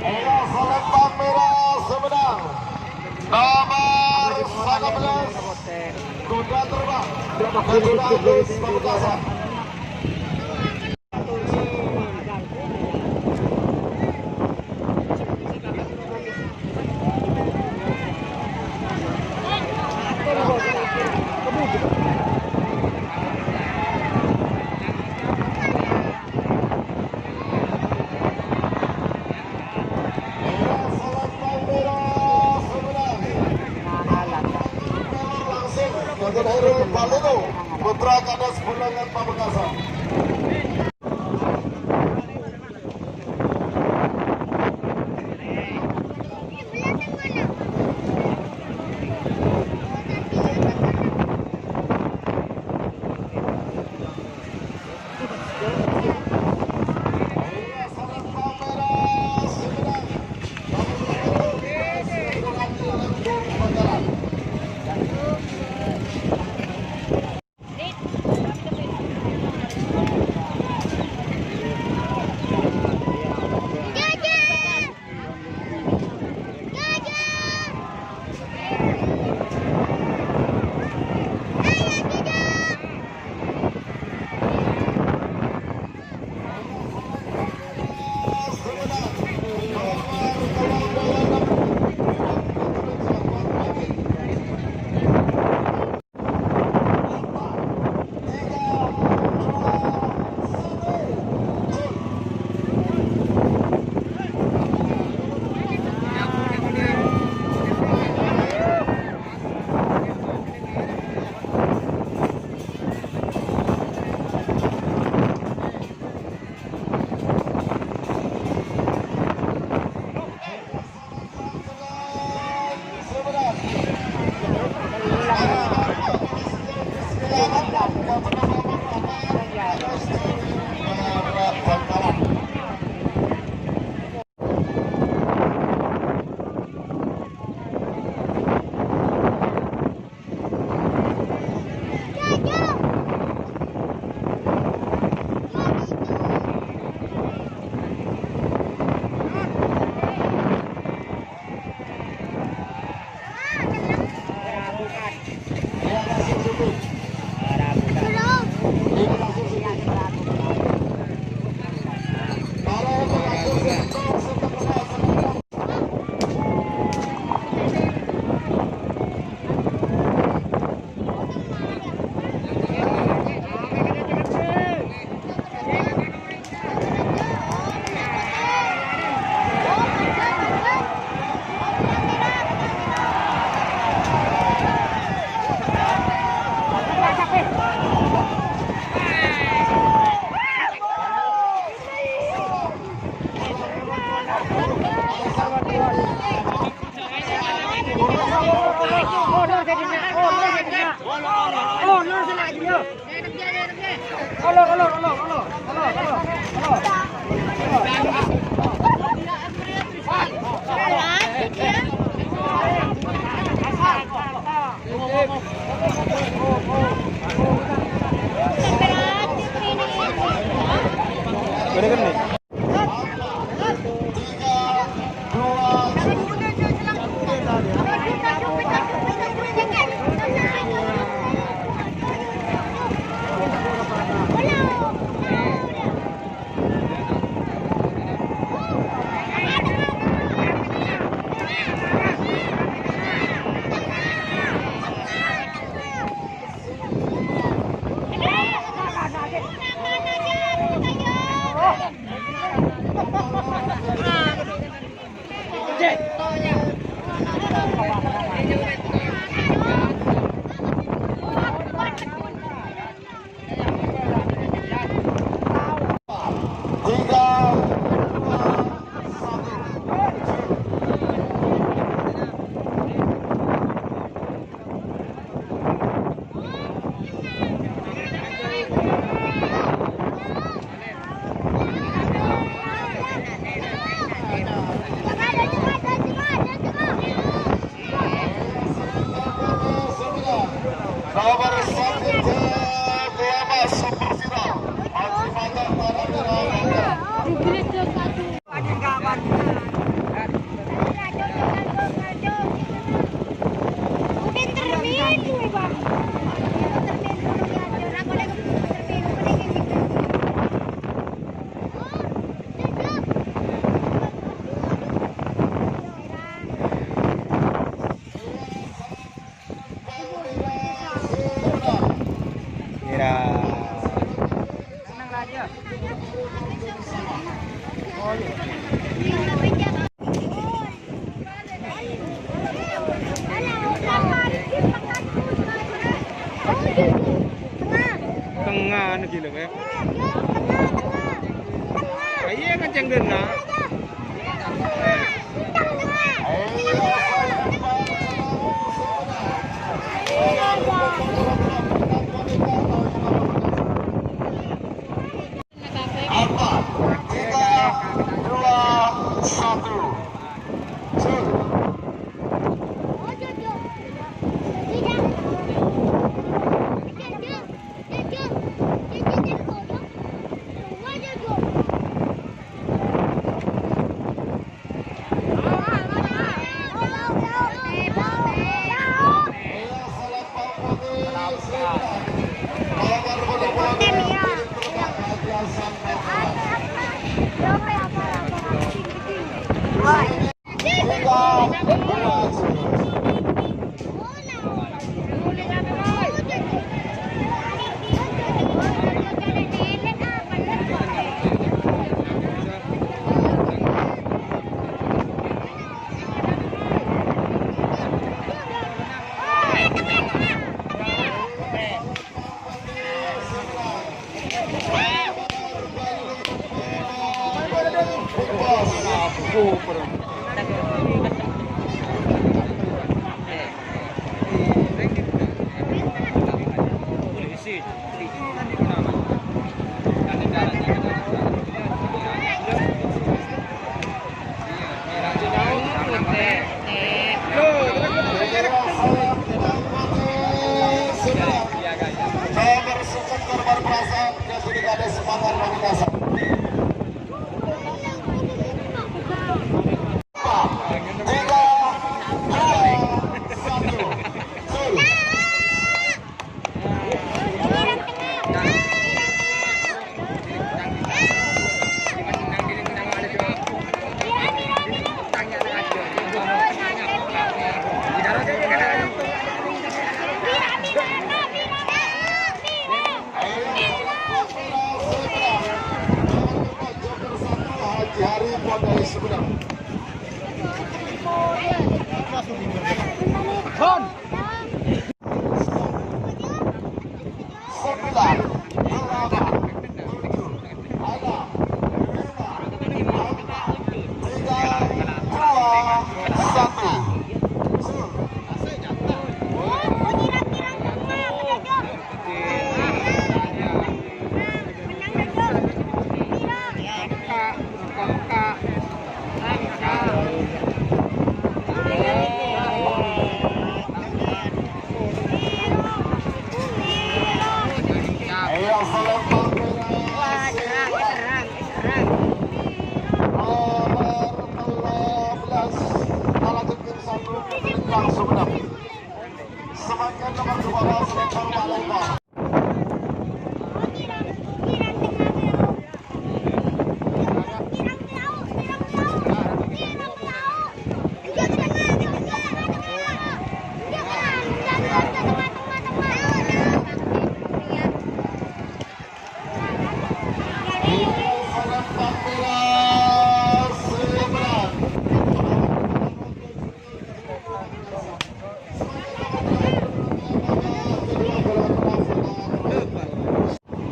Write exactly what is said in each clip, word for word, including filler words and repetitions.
Ayo, selempang merah sè mennang. Nomor sangabelas. Kuda terbang. Kuda Agus Pamekasan. Putra Kadas Bulungan Pamekasan. Nomor satu, Muhammad Super Final. Maju, maju, maju. Ira. Tengnga anu gila, Beb. Ayo, kenceng dulu, nah. Empat, tiga, dua, satu. Jul. Nomor sekian korban perasaan, dia sudah ada semangat luar biasa. Nomor tello belas, kalanjut tim satu, Bintang Sumenep. Semangat nomor dua belas, Lekor Palembang.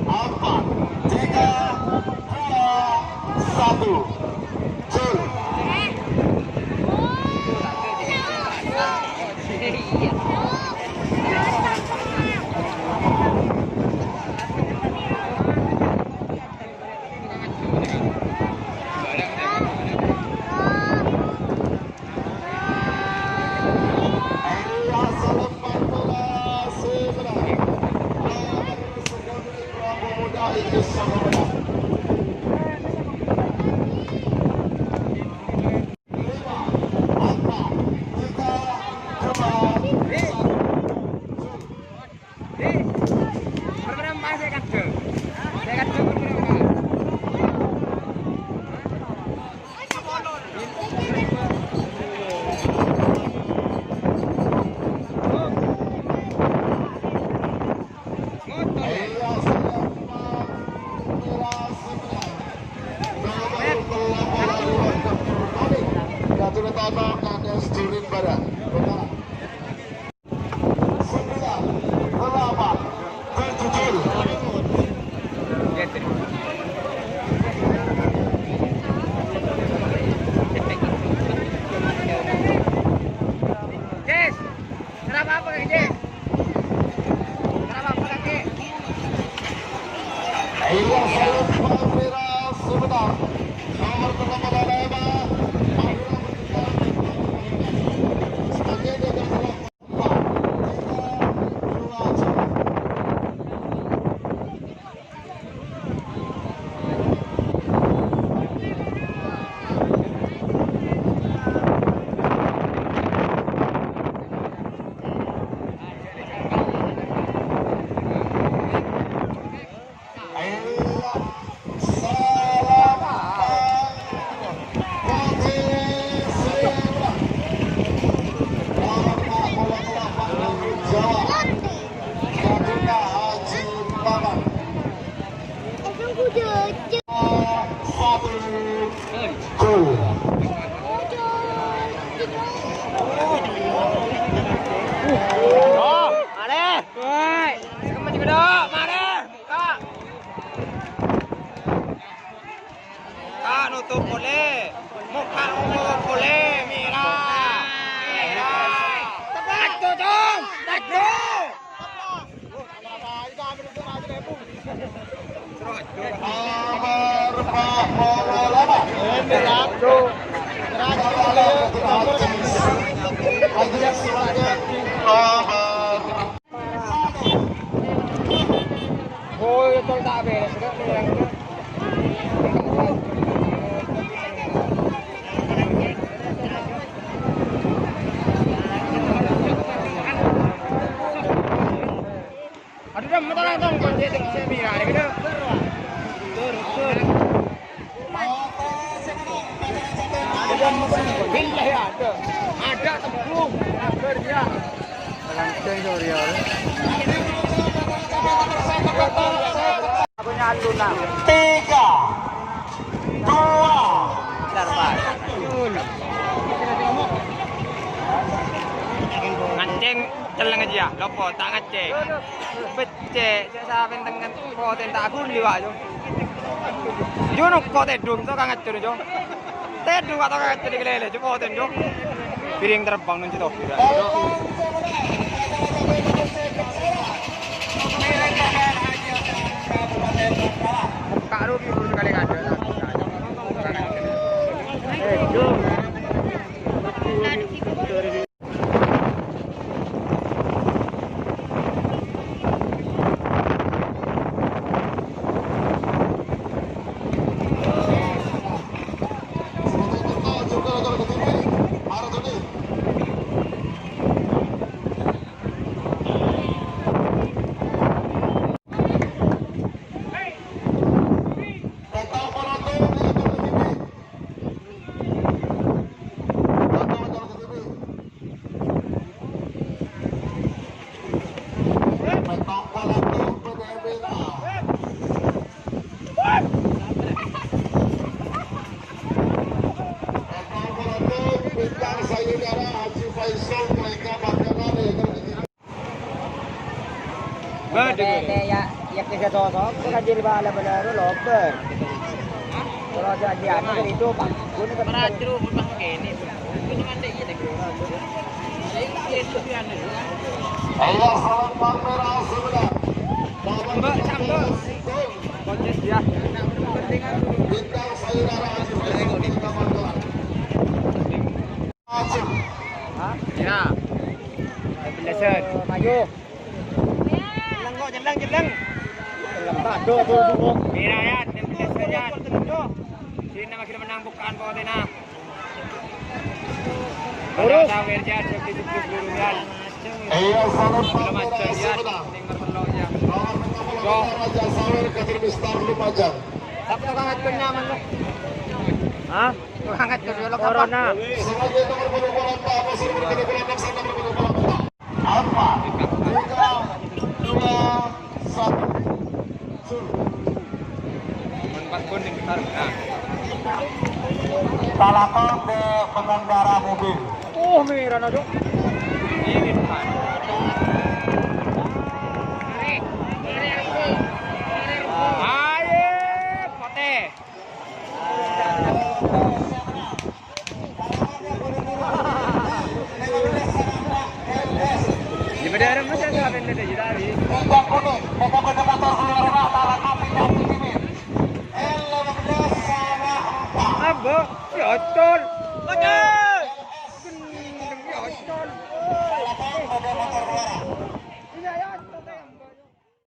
Empat, tiga, dua, satu. Jul. Sembilan, delapan, tujuh, Jul. Yes. Kenapa apa, Kak Jis? Kenapa apa, Kak Jis? Ayo, salam Pak Fira sebentar. Nomor pertama, Pak Ema. Sebagai jaga salam. Satu. Gol. Mare. Woi. Mare. Kak. Kak, nutup pole. Mokka' nutup pole, Mira. Mira. Aduh, Cong. Aduh. Aduh, dam, motor tong, kon cek sik mira, gitu. Tur, tur. Ada, ada, ada, ada tembung, ada dia. Langsung, sorry, ya. Aku nyalu, nah. Tiga, dua, Bentar, Pak. Nganceng, celeng aja ya. Lopo, tak nganceng. Becek, cek sampeyan tengen poten tak guli, Pak, yo. Yo, nuk kok tedung, to kang ngajur, yo. Tedung atau kang ngajur di kelele, yo, poten, yo. Piring terbang, nun, cito. Kak Rugi, buru sekali ngajur. Eh, yo. Saudara Haji Faisal, mereka bakalan ya, kalau di Bâdâ. Iyâ, iyâ, kèya sapa, kajir bâlâ-bâlâ ro lobâr. Kalau jadi anu, kan itu, Pak. Gue nih, kan. Ayo, salam pamer sebelah. Mbak, sambel. Konjes, ya. Bintang Sayonara Haji Faisal, kita bantuan. Hah? Ya. Belasan. Ayo. Jeleng kok, jeleng, jeleng. Jeleng tado tuh, tuh. Mira ya, tim belasan ya. Sini makin menang bukan kok, Tina. Terus. Ada Sawer ya, sukses, sukses, guru ya. Iya, salam. Belum aja ya, tim bertelur ya. Raja Sawer ke Tribistar Lumajang. Tapi tukang acunnya, Mang. Hah? Tukang acun ya, lo Corona. Sebagai nomor punggung bola empat, nomor punggung bola enam, nomor punggung bola empat. Apa? Tiga, dua, satu. Sur. Empat pun yang besar. Nah. Talakon ke pengendara mobil. Oh, merah, Cok. Ini, Pak.